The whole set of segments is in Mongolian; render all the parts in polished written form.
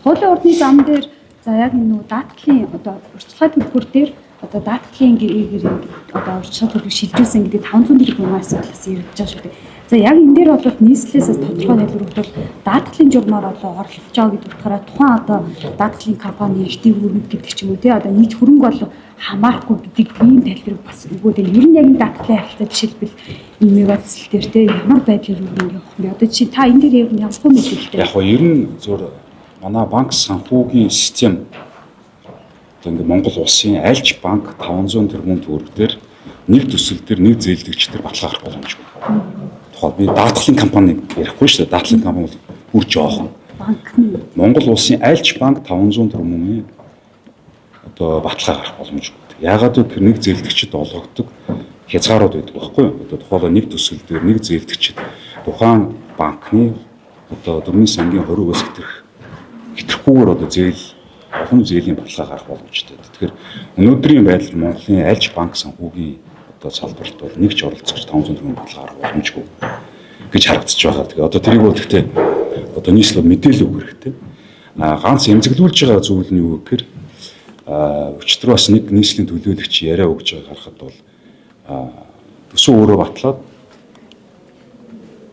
Хуулийн урдны зам дээр за яг нөгөө даатгалын одоо урьдчилгаа төлбөр дээр одоо даатгалын гэрээгээр одоо урьдчилгаа төлбөрийг шилжүүлсэн гэдэг 500 тэрбум асуудал бас яригдж байгаа шүү дээ. За яг энэ дээр бол нийслэлээс бас тодорхой тайлбар өгвөл даатгалын журмаар одоо оролцож байгаа гэдэг утгаараа тухайн одоо даатгалын компани эртний өргөд гэдэг ч юм уу тий одоо нийт хөрөнгө бол хамаарахгүй гэдэг ийм тайлбарыг бас өгөөд байна. Ер нь яг энэ даатгалын харилцаа жишээлбэл энэ мегадсэл дээр тий ямар байдлаар юу юм явах юм бэ? Одоо чи та энэ дээр яг ямар мэдээлэлтэй? Яг нь ер нь зөв манай банк санхүүгийн систем одоо ингээ Монгол улсын альч банк 500 тэрбум төгрөг дээр нэг төсөл дээр нэг зээлдэгч дээр баталгаа гарах боломжгүй. Тухайд би даатгалын компани ярихгүй шүү дээ. Даатгалын компани бол бүр жоохон. Банкны Монгол улсын альч банк 500 тэрбумын одоо баталгаа гарах боломжгүй. Яагаад гэвэл тэр нэг зээлдэгчд олгогддог хязгаарууд байдаг байхгүй юу? Одоо тухайлбал нэг төсөл дээр нэг зээлдэгчд тухайн банкны одоо дөрмийн сангийн 20%-аас хэтрэхгүйгээр одоо зээл олон зээлийн баталгаа гарах боломжтой. Тэгэхээр өнөөдрийн байдлаар Монголын альч банк санхүүгийн одоо салбарт бол нэг ч оролцогч 500 тэрбум баталгаа гарах боломжгүй гэж харагдаж байгаа. Тэгээ одоо тэрийг бол гэхдээ одоо нийслэл мэдээлэл өгөх хэрэгтэй. А ганц эмзэглүүлж байгаа зүйл нь юу гэхээр өчтөр бас нэг нийслэлийн төлөөлөгч яриа өгж байгааг харахад бол төсөв өөрөө батлаад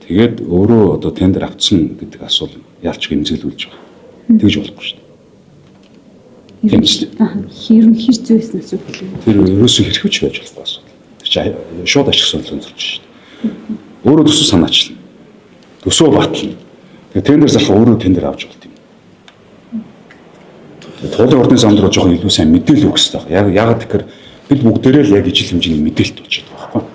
тэгээд өөрөө одоо тендер авцсан гэдэг асуул ялч эмзэглүүлж байгаа. Тэгж болохгүй шүү дээ. Тийм шүү дээ. Хэр хэр зүйсэн асуудал юм. Тэр ерөөсөө хэрхэвч байж болохгүй асуудал. Тэр чинь шууд ашиг сонирхол зөрч шүү дээ. Өөрөө төсөв санаачлна. Төсөө батлна. Тэгээд тендер зарах өөрөө тендер авч болт юм. Туулын ордын зам дээр жоохон илүү сайн мэдээлэл өгөх хэрэгтэй. Яг ягаад тэгэхээр бид бүгдээрээ л яг ижил хэмжээний мэдээлэлт болчиход байгаа байхгүй.